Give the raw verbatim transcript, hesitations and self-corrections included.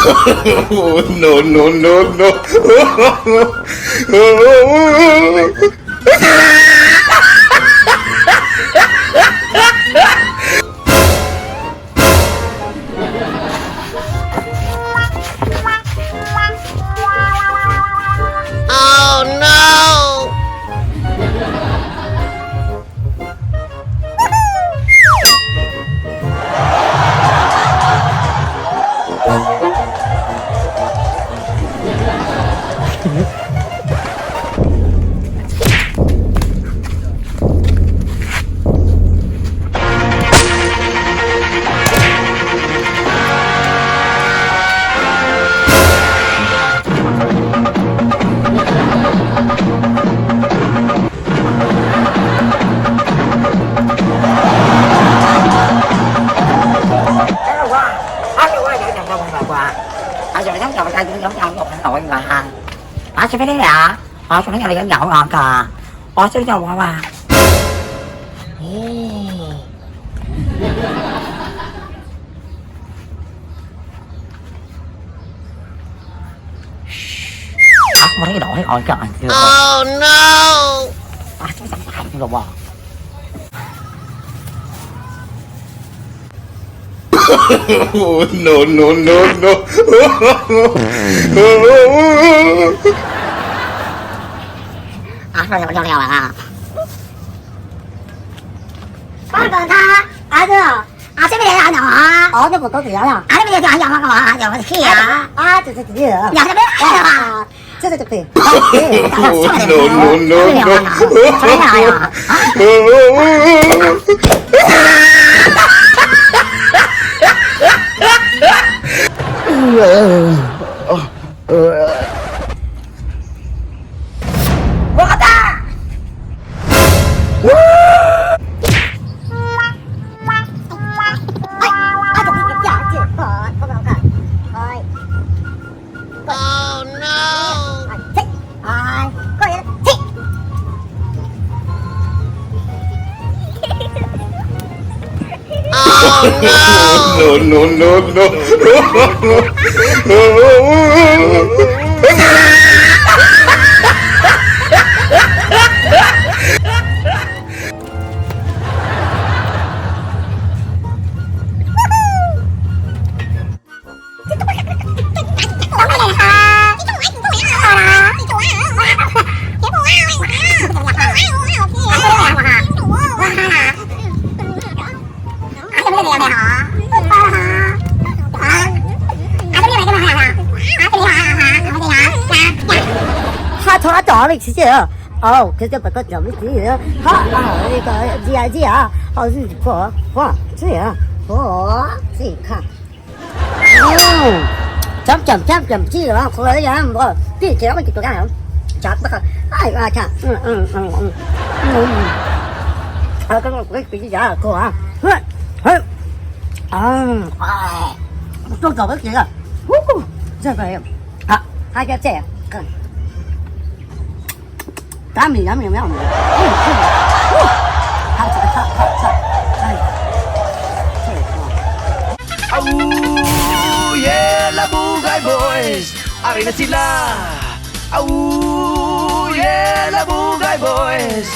Oh, no, no, no, no. Oh no! Ako rin ako ay ka. Oh no! Ako sa sa sa. Oh, no, no, no, no. Ako sa sa sa. Ano? Ate, may ano, ha? Oh, ano po to, Tiana? Ano, may ano, ano, ano, ano, ano, siya? Ah, ito, ito, ito. Yan, sabi, ano, ha? Ito, ito, ito. Oh, no, no, no, no. Sabi, ano, ha? Wakata! Ay! Ay! Oh no! Ay! Ay! Ay! Oh no! No, no, no, no. Ha, 他找你去啊。哦，可是不可找你去啊。哈，啊，那个，这样，这样，好，是不，不，这样，不，这样看。 Cham cham cham cham chi la ko la ya mo ti ke ko ti ko ya. Chak ba ka. Ai ba cha. Ai ka ko ko ti ya ko a. Hai. Ai. Ko ko ko ya. Hu. Ja ba ya. Ha. Ha ya che. Yummy, yummy, yummy. Mm, mm. Woo! Hot, hot, hot, hot, hot. Ay. Aww, yeah, Labugay Boys! Ari na sila! Aww, yeah, Labugay Boys!